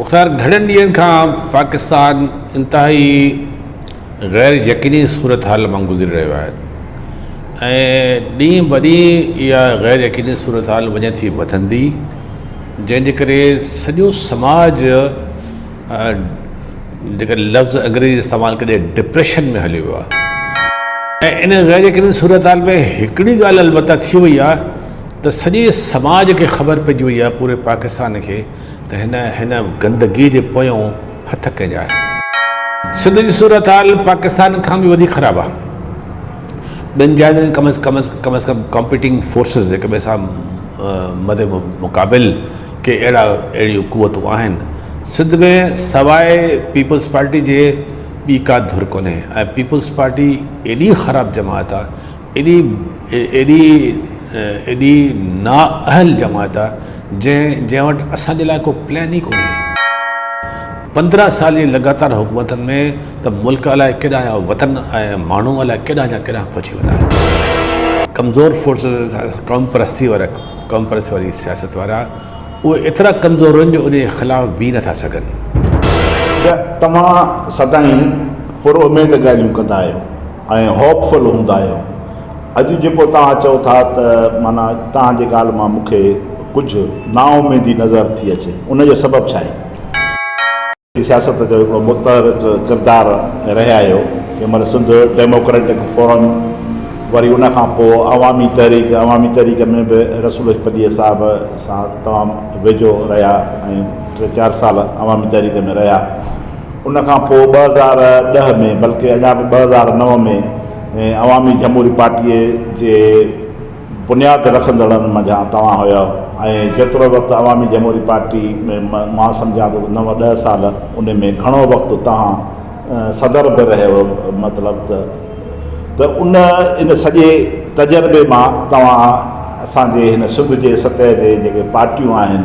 مختار گهڻن ڏينهن کان پاڪستان انتهائي غير يقيني صورتحال مان گذري رهيو آهي ۽ ڏينهن به ڏينهن اها غير يقيني صورتحال وڃي ٿي وڌندي جنهن جي ڪري سڄو سماج جيڪر لفظ انگريزي استعمال ڪجي ڊپريشن ۾ هليو ويو آهي ۽ ان غير يقيني صورتحال ۾ هڪڙي ڳالهه البته ٿي وئي آهي ته سڄي سماج کي خبر پئجي وئي آهي پوري پاڪستان کي ته هن هن گندگي جي پويون هٿ ڪنهن جا آهن. سنڌ جي صورتحال پاڪستان کان به وڌيڪ خراب آهي. ٻين جاين تي ڪم از ڪم ڪم از ڪم ڪامپيٽنگ فورسز هڪ ٻئي سان مد مقابل ڪي اهڙا اهڙيون قوتون آهن. سنڌ ۾ سواء پيپلز پارٽي جي ٻي ڪا ڌر ڪونهي ۽ پيپلز پارٽي ايڏي خراب جماعت آهي ايڏي ايڏي ايڏي نااهل جماعت آ جنهن جنهن وٽ اسان جي لاء ڪو پلان ئي ڪونهي. 15 سال جي لڳاتار حڪومتن ۾ ته ملڪ الائي ڪيڏانهن جا وطن ۽ ماڻهو الائي ڪيڏانهن جا ڪيڏانهن پهچي ويندا آهن. ڪمزور فورسز قوم پرستي وارا قوم پرستي واري سياست وارا اهي ايترا ڪمزور آهن جو انهي جي خلاف بيهي نٿا سگهن. ته توهان سدائين پر اميد ڳالهيون ڪندا آهيو. ۽ هوپ فل هوندا آهيو. اڄ جيڪو توهان چئو ٿا ته معنيٰ توهان جي ڳالهه مان مون کي ڪجهه نااميدي نظر ٿي اچي ان جو سبب ڇا آهي؟ سياست جو هڪڙو متحرڪ ڪردار رهيا آهيو ڪنهن مهل سنڌ ڊيموڪريٽڪ فورم وري ان کان پوء عوامي تحريڪ عوامي تحريڪ ۾ به رسول بخش پليجي صاحب سان تمام ويجهو رهيا ۽ ٽي چار سال عوامي تحريڪ ۾ رهيا. ان کان پوء 2010 ۾ بلڪه اڃا به 2009 ۾ عوامي جمهوري پارٽيء جي بنياد رکندڙن منجهان توهان هيؤ ۽ جيترو وقت عوامي جمهوري پارٽي ۾ مان سمجهان ٿو ته نو ڏهه سال ان ۾ گهڻو وقت توهان صدر به رهيؤ مطلب ته ته ان ان سڄي تجربي مان توهان اسان جي هن سنڌ جي سطح تي جيڪي پارٽيون آهن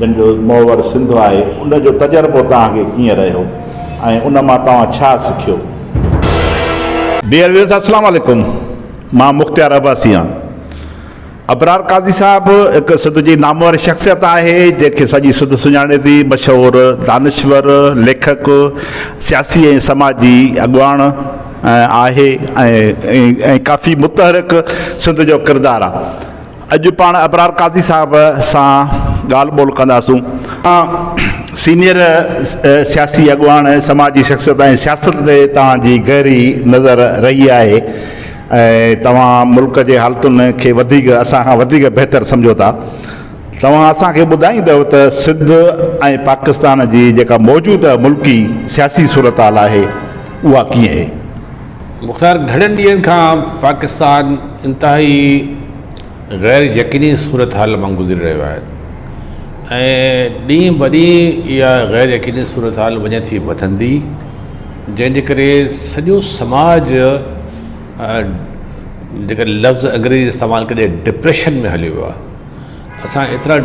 جن جو محور سنڌ آهي، ان جو تجربو توهان کي ڪيئن رهيو ۽ ان مان توهان ڇا سکيو؟ ڊيئر ويورز السلام عليڪم مان مختيار عباسي آهيان. ابرار قاضي صاحب هڪ سنڌ جي نامور شخصيت آهي جنهن کي سڄي سنڌ سڃاڻي ٿي. مشهور دانشور، ليکڪ، سياسي ۽ سماجي اڳواڻ آهي ۽ ڪافي متحرڪ سنڌ جو ڪردار آهي. اڄ پاڻ ابرار قاضي صاحب سان ڳالهه ٻولهه ڪنداسون. سينيئر سياسي اڳواڻ، سماجي شخصيت ۽ سياست تي توهان جي گهري نظر رهي آهي ۽ توهان ملڪ جي حالتن کي وڌيڪ اسان کان وڌيڪ بهتر سمجهو ٿا. توهان اسان کي ٻڌائيندؤ ته سنڌ ۽ پاڪستان جي جيڪا موجوده ملڪي سياسي صورتحال آهي اها ڪيئن اهي؟ مختار گهڻن ڏينهن کان پاڪستان انتهائي غير يقيني صورتحال مان گذري رهيو آهي ۽ ڏينهن به ڏينهن اها غير يقيني صورتحال وڃي ٿي وڌندي جنهن جي ڪري سڄو سماج جيڪر لفظ انگريزي استعمال ڪجي ڊپريشن ۾ هليو ويو آهي اسان ايترا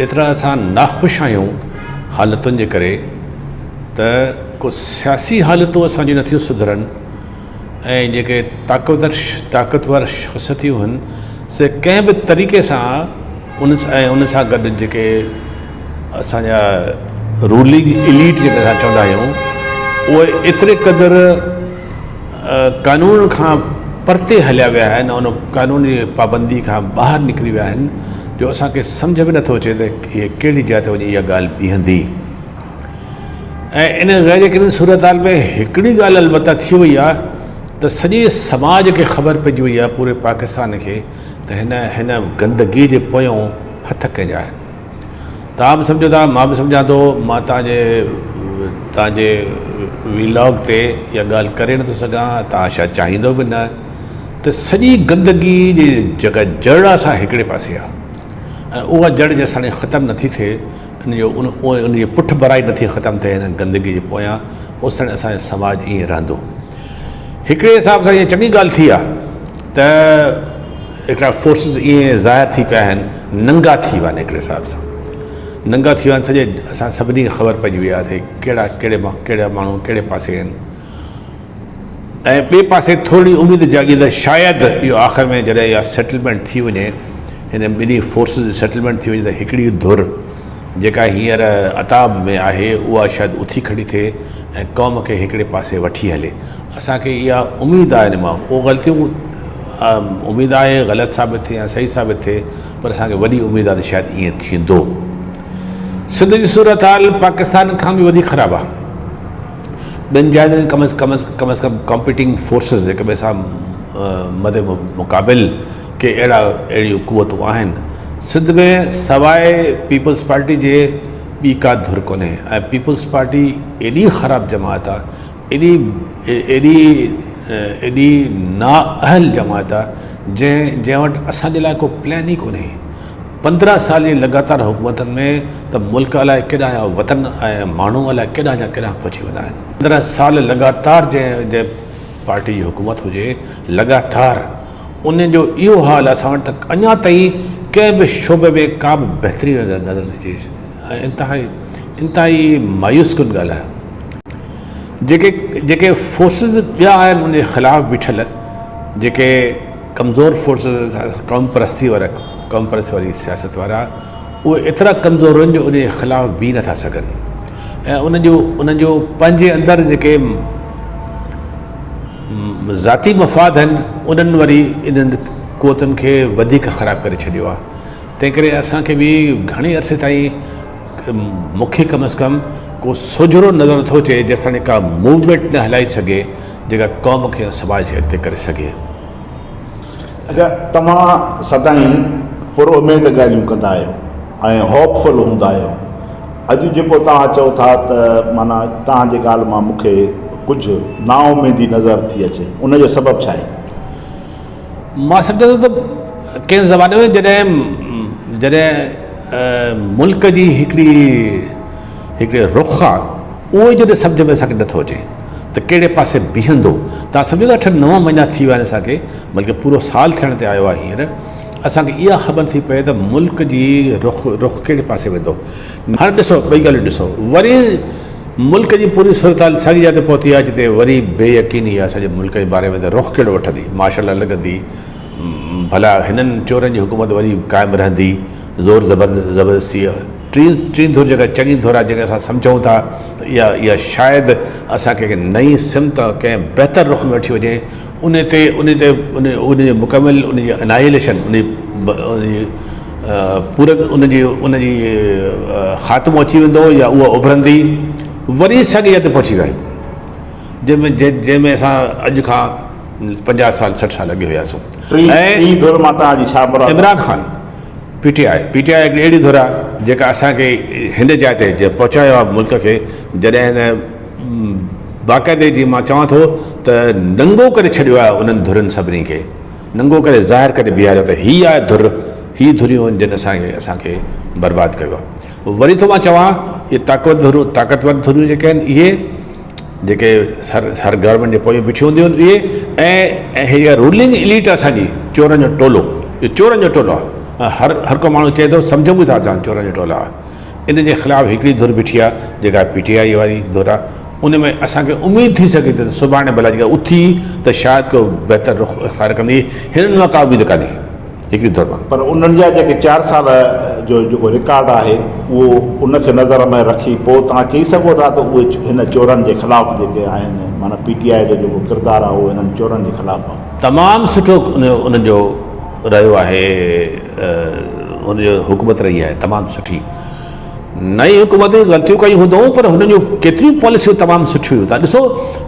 ايترا اسان ناخوش آهيون حالتن جي ڪري ته ڪو سياسي حالتون اسان جون نٿيون سڌرن ۽ جيڪي طاقتور طاقتور شخصيتون آهن سي ڪنهن به طريقي سان ان ۽ ان سان گڏ جيڪي اسان جا رولنگ اليٽ جيڪي اسان چوندا آهيون اهي ايتري قدر قانون کان پرتي هليا ويا آهن ان قانون جي پابندي کان ٻاهر نڪري ويا آهن جو اسان کي سمجهه ۾ نٿو اچي ته هيء ڪهڙي جاء تي وڃي اها ڳالهه بيهندي ۽ ان غير يقيني صورتحال ۾ هڪڙي ڳالهه البته ٿي وئي آهي ته سڄي سماج کي خبر پئجي وئي آهي پوري پاڪستان کي ته هن هن گندگي جي پويون هٿ ڪنهن جا آهن. توهان به سمجهو ٿا مان به سمجهان ٿو مان توهان جي توهان جي وي لاگ تي اها ڳالهه ڪري نٿو سگهان توهان شايد چاهيندو به نه ته سڄي گندگي جي جيڪا جڙ آهي سا هڪڙي پاسي آهي ۽ اها جڙ جيستاڻي ختم نٿي ٿئي ان جو ان جي پٺ ڀرائي نٿي ختم ٿئي هن گندگي جي پويان اوستاڻي اسان جو سماج ائين رهندو هڪڙي حساب سان اها چڱي ڳالهه ٿي آهي ته هڪڙا فورسز ائين ظاهر ٿي پيا آهن، ننگا ٿي ويا آهن هڪڙي حساب سان ننگا ٿي ويا آهن سڄي اسان سڀني کي خبر پئجي وئي آهي ته ڪهڙا ڪهڙي ڪهڙا ماڻهو ڪهڙي پاسي آهن ۽ ٻئي پاسي ٿورڙي اميد جاڳي ته شايد اهو آخر ۾ جڏهن اها سيٽلمينٽ ٿي وڃي هن ٻنهي فورسز جي سيٽلمينٽ ٿي وڃي ته هڪڙي ڌر جيڪا هينئر عتاب ۾ آهي اها شايد اٿي کڙي ٿئي ۽ قوم کي هڪڙي پاسي وٺي هلي. اسان کي اها اميد آهي ان مان اهو غلطيون اميد آهي غلط ثابت ٿئي يا صحيح ثابت ٿئي پر اسان کي وڏي اميد آهي ته شايد ائين ٿيندو. سنڌ جي صورتحال پاڪستان کان به وڌيڪ خراب آهي. ٻين جاين تي ڪم از ڪم ڪم از ڪم ڪامپيٽنگ فورسز هڪ ٻئي سان مد مقابل ڪي اهڙا اهڙيون قوتون آهن. سنڌ ۾ سواء پيپلز پارٽي جي ٻي ڪا ڌر ڪونهي ۽ پيپلز پارٽي ايڏي خراب جماعت آهي ايڏي ايڏي ايڏي نااهل جماعت آهي جنهن جنهن وٽ اسان جي لاء ڪو پلان ئي ڪونهي. 15 سال جي لڳاتار حڪومتن ۾ ته ملڪ الائي ڪيڏانهن يا وطن ۽ ماڻهو الائي ڪيڏانهن جا ڪيڏانهن پهچي ويندا آهن. 15 سال لڳاتار جنهن جنهن پارٽي جي حڪومت هجي لڳاتار ان جو اهو حال آهي اسان وٽ ته اڃا تائين ڪنهن به شعبي ۾ ڪا به بهتري نظر نٿي اچي ۽ انتهائي انتهائي مايوس ڪن ڳالهه آهي. جيڪي جيڪي فورسز ٻيا آهن ان جي خلاف بيٺل جيڪي ڪمزور فورسز قوم پرستي وارا قوم پرستي واري سياست وارا اهي ايترا ڪمزور آهن جو ان جي خلاف بيهي نٿا سگهن ۽ ان جو ان جو پنهنجي اندر جيڪي ذاتي مفاد آهن انهن وري انهن قوتن کي وڌيڪ خراب ڪري ڇڏيو آهي تنهن ڪري اسان کي به گهڻي عرصي تائين مون کي ڪم از ڪم ڪو سوجهرو نظر نٿو اچي جيستائين ڪا موومينٽ نه هلائي سگهي جيڪا قوم کي ۽ سماج کي اڳتي ڪري سگهي. اچا توهان سدائين پر اميد ڳالهيون ڪندا آهيو ۽ هوپ فل هوندا آهيو اڄ جيڪو توهان چئو ٿا ته معنيٰ توهان جي ڳالهه مان مون کي ڪجهه نااميدي نظر ٿي اچي ان جو سبب ڇا آهي؟ مان سمجهان ٿو ته ڪنهن زماني ۾ جڏهن جڏهن ملڪ جي هڪڙي هڪڙي رخ آ اهو ئي جڏهن سمجهه ۾ اسان کي نٿو اچي ته ڪهڙي پاسي بيهندو توهان سمجهو ته اٺ نو مهينا ٿي ويا آهن اسان کي بلڪه پورو سال ٿيڻ تي آيو آهي هينئر اسان کي اها خبر نٿي پئي ته ملڪ جي رخ رخ ڪهڙي پاسي ويندو هاڻي ڏسو ٻئي ڳالهيون ڏسو وري ملڪ جي پوري صورتحال ساڳي جاء تي پهتي آهي جتي وري بي يقيني آهي سڄي ملڪ جي باري ۾ ته رخ ڪهڙو وٺندي مارشل لا لڳندي ڀلا هنن چورن جي حڪومت وري قائم رهندي زور زبردستي ٽين ٽين ڌر جيڪا چڱي ڌر آهي جنهن کي اسان سمجهون ٿا ته اها اها شايد اسان کي ڪنهن نئين سمت ڪنهن بهتر رخ ۾ وٺي وڃي ان تي ان تي ان ان جي مڪمل ان جي انائيليشن ان جي پورت ان جي ان جي خاتمو اچي ويندو يا اها اڀرندي وري ساڳي جاء تي پهچي ويا آهيون جنهن ۾ جنهن ۾ اسان اڄ کان 50 سال 60 سال اڳي هياسون. ٽين ڌر مان توهان جي ڇا مراد آهي؟ Imran Khan, P T I, P T I هڪڙي اهڙي ڌر آهي جيڪا اسان کي هن جاء تي جنهن پهچايو آهي ملڪ کي جڏهن هن باقاعدي جي مان چوان ٿو ته ننگو ڪري ڇڏيو آهي انهن ڌرين سڀني کي ننگو ڪري ظاهر ڪري بيهاريو ته هي آهي ڌر هي ڌريون آهن جن اسان کي اسان کي برباد ڪيو آهي وري ٿو مان چوان اهي طاقتور ڌريون طاقتور ڌريون جيڪي آهن اهي جيڪي هر هر گورنمينٽ جي پويون بيٺيون هونديون آهن اهي ۽ ۽ هي رولنگ اليٽ اسان جي چورن جو ٽولو اهو چورن جو ٽولو آهي هر هر ڪو ماڻهو چئي ٿو سمجهون به ٿا اسان چورن جو ٽولو آهي ان جي خلاف هڪڙي ڌر بيٺي آهي جيڪا پي ٽي آء واري ڌر آهي ان ۾ اسان کي اميد ٿي سگهي ٿي ته سڀاڻي ڀلا جيڪا اٿي ته شايد ڪو بهتر رخ اختيار ڪندي هنن مان ڪا اميد ڪانهي هڪڙي ڌر مان. پر انهن جا جيڪي چار سال جو جيڪو رڪارڊ آهي اهو ان کي نظر ۾ رکي پوء توهان چئي سگهو ٿا ته اهي هن چورن جي خلاف جيڪي آهن معنيٰ پي ٽي آء جو جيڪو ڪردار آهي اهو هنن چورن جي خلاف آهي. تمام سٺو انهن جو رهيو آهي ان جو حڪومت رهي آهي تمام سٺي نئين حڪومت غلطيون ڪيون هوندو پر هنن جون ڪيتريون پاليسيون تمام سٺيون هيون تان ڏسو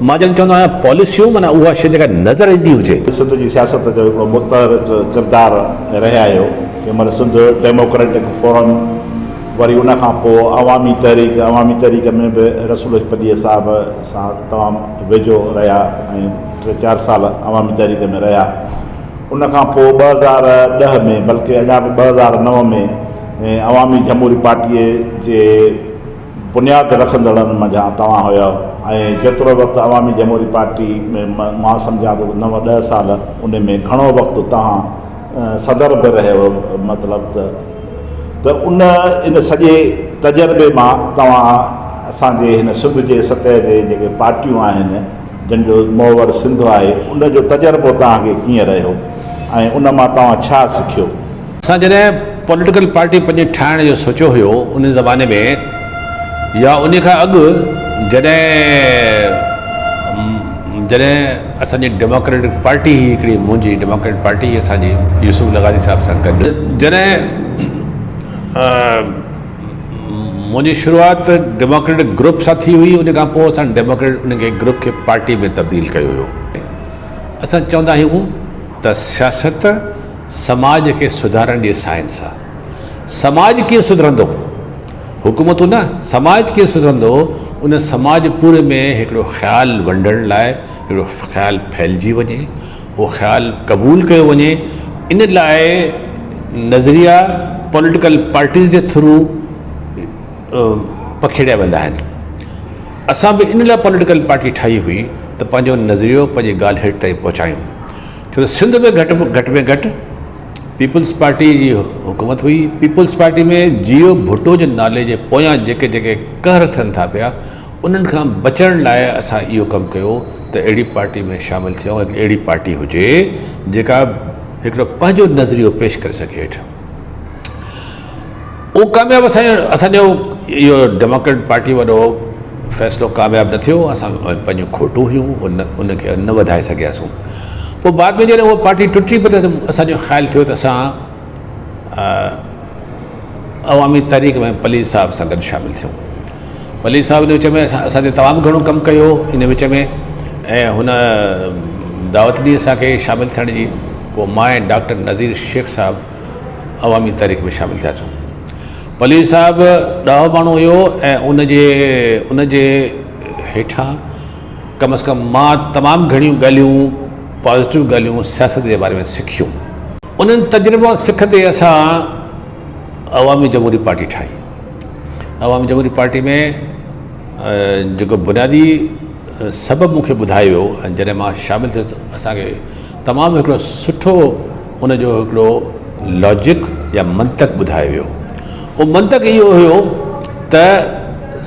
مان جڏهن چوندو آهيان پاليسيون معنيٰ اها شيء جيڪا نظر ايندي هجي. سنڌ جي سياست جو هڪڙو متحرڪ ڪردار رهيا آهيو ڪنهن مهل سنڌ ڊيموڪريٽڪ فورم وري ان کان پوء عوامي تحريڪ عوامي تحريڪ ۾ به رسول بخش پليجي صاحب سان تمام ويجهو رهيا ۽ ٽي چار سال عوامي تحريڪ ۾ رهيا ان کان پوء 2010 ۾ بلڪه اڃا به 2009 ۾ عوامي جمهوري پارٽيء جي بنياد رکندڙن منجهان توهان هيؤ ۽ جيترو وقت عوامي جمهوري پارٽي ۾ مان سمجهان ٿو ته نو ڏهه سال ان ۾ گهڻو وقت توهان صدر به رهيؤ مطلب ته ته ان ان سڄي تجربي مان توهان اسان جي هن سنڌ جي سطح تي جيڪي پارٽيون آهن جن جو محور سنڌ آهي ان جو تجربو توهان کي ڪيئن رهيو ۽ ان مان توهان ڇا سکيو؟ اسان جڏهن پوليٽيڪل پارٽي پنهنجي ٺاهڻ جو سوچيو هيو ان زماني ۾ يا ان کان اڳ جڏهن جڏهن اسان جي ڊيموڪريٽڪ پارٽي هئي هڪڙي منهنجي ڊيموڪريٽڪ پارٽي هئي اسان جي يوسف لغاري صاحب سان گڏ جڏهن منهنجي شروعات ڊيموڪريٽڪ گروپ سان ٿي هئي ان کان پوء اسان ڊيموڪريٽ ان کي گروپ کي پارٽي ۾ تبديل ڪيو هيو اسان چوندا آهيون ته سياست سماج کي سڌارڻ جي سائنس آ. سماج ڪيئن سڌرندو؟ حڪومتون نه، سماج ڪيئن سڌرندو؟ ان سماج پوري ۾ هڪڙو خيال ونڊڻ لاء هڪڙو خيال ڦهلجي وڃي، اهو خيال قبول ڪيو وڃي، ان لاء نظريا پوليٽيڪل پارٽيز جي ٿرو پکيڙيا ويندا آهن. اسان به ان لاء پوليٽيڪل پارٽي ٺاهي هئي ته پنهنجو نظريو، پنهنجي ڳالهه هيٺ تائين پهچايون. ڇو ته سنڌ ۾ گهٽ گهٽ ۾ گهٽ پيپلز پارٽي جي حڪومت هئي، پيپلز پارٽي ۾ جيئو ڀٽو جي نالي جي پويان جيڪي جيڪي قهر ٿين ٿا پيا انهن کان بچڻ لاء اسان اهو ڪم ڪيو ته اهڙي پارٽي ۾ شامل ٿيون هڪڙي اهڙي پارٽي هجي جيڪا هڪڙو پنهنجو نظريو پيش ڪري سگهي هيٺ اهو ڪامياب اسان جو اسان جو اهو ڊيموڪريٽ پارٽي وارو فيصلو ڪامياب نه ٿيو اسان پنهنجون کوٽون هيون ان ان کي نه وڌائي سگهياسون پوء بعد ۾ جڏهن اها پارٽي ٽٽي پئي ته اسان جو خيال ٿيو ته اسان عوامي تحريڪ ۾ پليجي صاحب سان گڏ شامل ٿيون پليجي صاحب ان وچ ۾ اسان تي تمام گهڻو ڪم ڪيو ان وچ ۾ ۽ هن دعوت ڏني اسان کي شامل ٿيڻ جي پوء مان ۽ ڊاڪٽر نذير شيخ صاحب عوامي تحريڪ ۾ شامل ٿياسون. پليجي صاحب ڏاهو ماڻهو هيو ۽ ان جي ان جي هيٺان ڪم از ڪم مان تمام گهڻيون ڳالهيون پازيٽو ڳالهيون سياست جي باري ۾ سکيون. انهن تجربن سکندي اسان عوامي جمهوري پارٽي ٺاهي. عوامي جمهوري پارٽي ۾ جيڪو بنيادي سبب مون کي ٻڌايو ويو ۽ جڏهن مان شامل ٿيس اسان کي تمام هڪڙو سٺو ان جو هڪڙو لاجڪ يا منطق ٻڌايو ويو. اهو منطق اهو هيو ته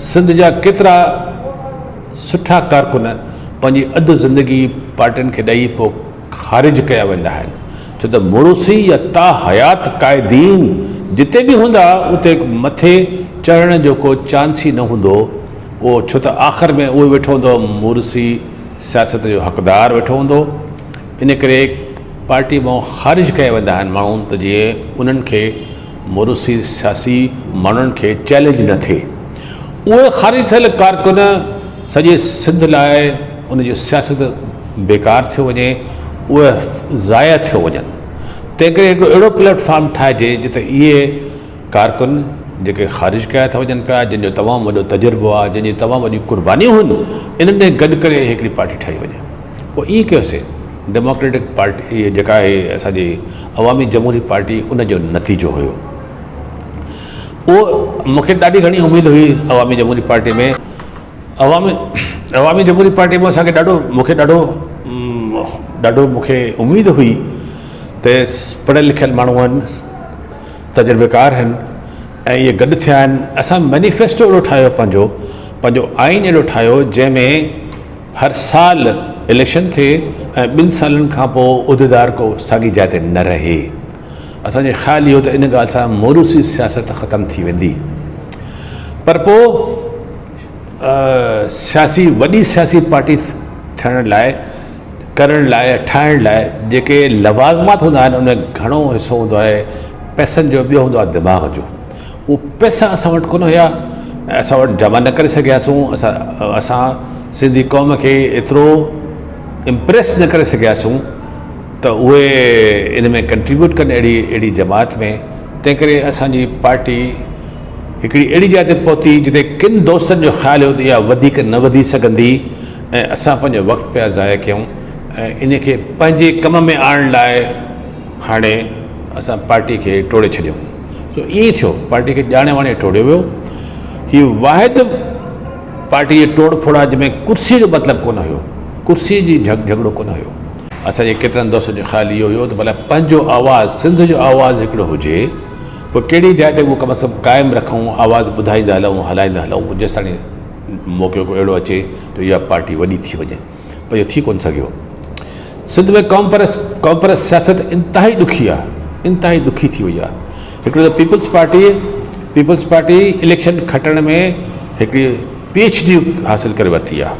سنڌ جا ڪيترا سٺا ڪارڪن پنهنجي اڌ زندگي پارٽين کي ڏئي پوء خارج ڪيا ويندا آهن ڇو ته موروثي يا تا حيات قائدين جتي به هوندا اتي مٿي چڙهڻ جو ڪو چانس ئي نه هوندو اهو ڇو ته آخر ۾ اهو ويٺو هوندو موروثي سياست جو حقدار ويٺو هوندو ان ڪري پارٽي مان خارج ڪيا ويندا آهن ماڻهو ته جيئن انهن کي موروثي سياسي ماڻهن کي چئلينج نه ٿئي. اهي خارج ٿيل ڪارڪن سڄي سنڌ لاء ان جي سياست بيڪار ٿيو وڃي، اهي ضايع ٿيو وڃن. تنهن ڪري هڪڙو اهڙو پليٽ فارم ٺاهجي جتي اهي ڪارڪن جيڪي خارج ڪيا ٿا وڃن پيا، جن جو تمام وڏو تجربو آهي، جن جي تمام وڏيون قربانيون هن، انهن کي گڏ ڪري هڪڙي پارٽي ٺاهي وڃي. پوء ائين ڪيوسين. ڊيموڪريٽڪ پارٽي جيڪا آهي اسان جي عوامي جمهوري پارٽي ان جو نتيجو هيو. اهو مون کي ڏاڍي گهڻي اميد هئي عوامي جمهوري پارٽي ۾. عوامي عوامي جمهوري پارٽي ۾ اسان کي ڏاڍو مون کي ڏاڍو ڏاڍو مون کي اميد هئي ته پڙهيل لکيل ماڻهو آهن، تجربيڪار آهن ۽ اهي گڏ ٿيا آهن. اسان مينيفيسٽو اهڙو ٺاهيو پنهنجو پنهنجو آئين اهڙو ٺاهيو جنهن ۾ هر سال اليڪشن ٿئي ۽ ٻن سالن کان پوء عهديدار ڪو ساڳي جاء تي نه رهي. اسان جو خيال اهو ته ان ڳالهه سان موروثي سياست ختم ٿي ويندي. پر پوء سياسي وڏي سياسي پارٽي ٿيڻ لاء ڪرڻ لاء ٺاهڻ لاء جيڪي لوازمات هوندا آهن ان ۾ گهڻو حصو هوندو آهي پئسن جو ٻيو هوندو آهي دماغ جو. اهي پئسا اسان وٽ ڪونه هيا ۽ اسان وٽ جمع نه ڪري سگهياسون اسان اسان سنڌي قوم کي ايترو امپريس نه ڪري سگهياسون ته اهي ان ۾ ڪنٽريبيوٽ ڪن اهڙي اهڙي جماعت ۾ تنهن ڪري اسان جي پارٽي هڪڙي اهڙي جاء تي پهتي جتي ڪن دوستن جو خيال هيو ته اها وڌيڪ نه وڌي سگهندي ۽ اسان پنهنجو وقت پيا ضايع ڪيون ۽ ان کي پنهنجي ڪم ۾ آڻڻ لاء هاڻي اسان پارٽي کي ٽوڙي ڇڏيون. سو ائين ئي ٿيو، پارٽي کي ڄاڻي واڻي ٽوڙيو ويو. هي واحد پارٽي جي ٽوڙ ڦوڙ آهي جنهن ۾ ڪرسيء جو مطلب ڪونه هيو، ڪرسيء جي جهڳڙو ڪونه هيو. اسان جي ڪيترن دوستن جو خيال اهو هيو ته ڀلا پنهنجو آواز، سنڌ جو آواز هڪڙو هجي، پوء ڪهڙي جاء تي اهو ڪم از ڪم قائم رکون، آواز ٻڌائيندا هلون، هلائيندا هلون، جيستاڻي موقعو ڪو اهڙو اچي جو اها پارٽي وڏي ٿي وڃي. پر اهو ٿي ڪونه سگهيو. سنڌ ۾ قومپرست قومپرست سياست انتهائي ڏکي آهي، انتهائي ڏکي ٿي وئي آهي. هڪڙو ته peoples party peoples party election کٽڻ ۾ هڪڙي پي ايڇ ڊي حاصل ڪري ورتي آهي.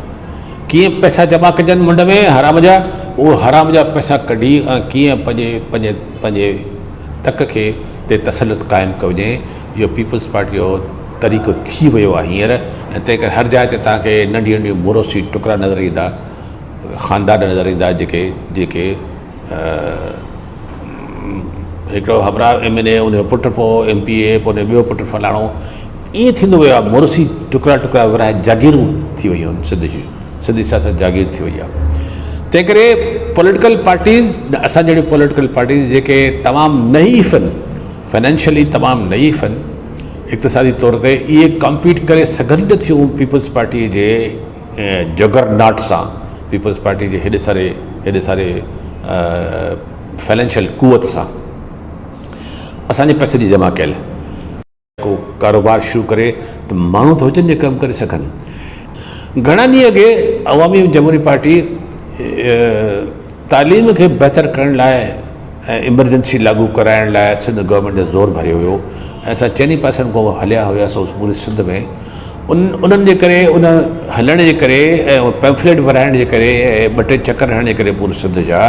ڪيئن پئسا جمع ڪجن منڍ ۾ حرام جا، اهي حرام جا پئسا ڪڍي ۽ ڪيئن پنهنجي پنهنجي پنهنجي تڪ کي تي تسلط قائم ڪجي، اهو پيپلز پارٽي جو طريقو ٿي ويو آهي هينئر ۽ تنهن ڪري هر جاء تي توهان کي ننڍيون ننڍيون موروثي ٽڪرا نظر ايندا، خاندان نظر ايندا جيڪي جيڪي هڪڙو همراهه ايم اين اي ان جو پٽ پوء ايم پي اي پوء ان جو ٻيو پٽ فلاڻو ائين ٿيندو ويو آهي موروثي ٽڪرا ٽڪرا ورهائي جاگيرون ٿي ويون آهن سنڌ جون سنڌي سياست جاگير ٿي وئي آهي تنهن ڪري پوليٽيڪل پارٽيز اسان جهڙيون پوليٽيڪل پارٽيز جيڪي تمام نحيف آهن فنانشلي تمام نحيف آهن اقتصادي طور تي اهي ڪمپيٽ ڪري سگهن نه ٿيون پيپلز پارٽي جي جگر not سان پيپلز پارٽي جي هيڏي ساري هيڏي ساري فنانشل قوت سان اسان جي پئسي جي جمع ڪيل ڪو ڪاروبار شروع ڪري ته ماڻهو ته هجن جي ڪم ڪري سگهن. گهڻا ڏينهن اڳي عوامي جمهوري پارٽي تعليم کي بهتر ڪرڻ لاء ۽ ايمرجنسي لاڳو ڪرائڻ لاء سنڌ گورنمينٽ تي زور ڀريو هيو ۽ اسان چئني پاسن کان هليا هياسون پوري سنڌ ۾ ان انهن جي ڪري ان هلڻ جي ڪري ۽ پيمفليٽ ورهائڻ جي ڪري ۽ ٻه ٽي چڪر هڻڻ جي ڪري پوري سنڌ جا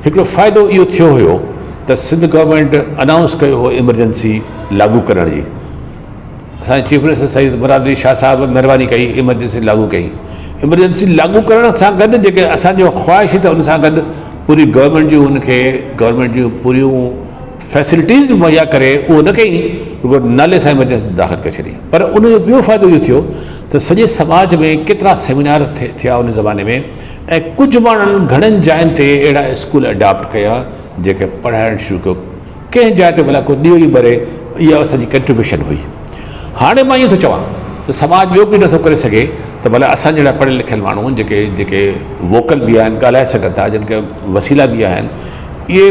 هڪڙو فائدو اهو ٿيو هيو ته سنڌ گورنمينٽ انائونس ڪيو هو ايمرجنسي لاڳو ڪرڻ جي. اسان جي چيف منسٽر سيد مراد علي شاهه صاحب مهرباني ڪئي ايمرجنسي لاڳو ڪئي. ايمرجنسي لاڳو ڪرڻ سان گڏ جيڪي اسان جو خواهش هئي ته ان سان گڏ پوري گورنمينٽ جون ان کي گورنمينٽ جون پوريون فيسلٽيز مهيا ڪري اهو نه ڪئي رڳو نالي سان ايمرجنسي داخل ڪري ڇڏي پر ان جو ٻيو فائدو اهو ٿيو ته سڄي سماج ۾ ڪيترا سيمينار ٿيا ان زماني ۾ ۽ ڪجهه ماڻهن گهڻن جاين تي اهڙا اسڪول اڊاپٽ ڪيا جيڪي پڙهائڻ شروع ڪيو ڪنهن جاء تي ڀلا ڪو ڏيئو ئي ٻري اها اسان جي ڪنٽريبيوشن هئي. هاڻي مان ائين ٿو چوان ته سماج ٻيو ڪجهه نٿو ڪري سگهي ته ڀلا اسان جهڙا پڙهيل لکيل ماڻهو جيڪي جيڪي ووڪل به آهن ڳالهائي سگهن ٿا جن کي وسيلا به آهن اهي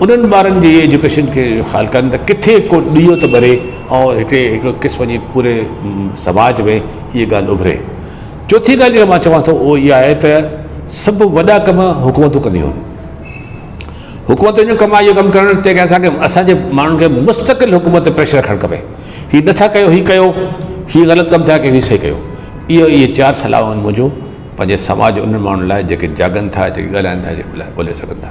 انهن ٻارن جي ايجوڪيشن کي خيال ڪن ته ڪٿي ڪو ڏيئو ته ٻري ۽ هڪڙي هڪڙو قسم جي پوري سماج ۾ اها ڳالهه اڀري. چوٿين ڳالهه جيڪا مان چوان ٿو اهو اها آهي ته سڀ وڏا ڪم حڪومتون ڪنديون آهن. حڪومتن جو ڪم آهي اهو ڪم ڪرڻ تنهن ڪري اسان کي اسان جي ماڻهن کي مستقل حڪومت تي پريشر رکڻ کپي هي نٿا ڪيو هي ڪيو هي غلط ڪم ٿيا ڪيو هي صحيح ڪيو اهو اهي چار صلاحون آهن منهنجون پنهنجي سماج انهن ماڻهن لاء جيڪي جاڳن ٿا جيڪي ڳالهائن ٿا جيڪي ٻولي سگهن ٿا.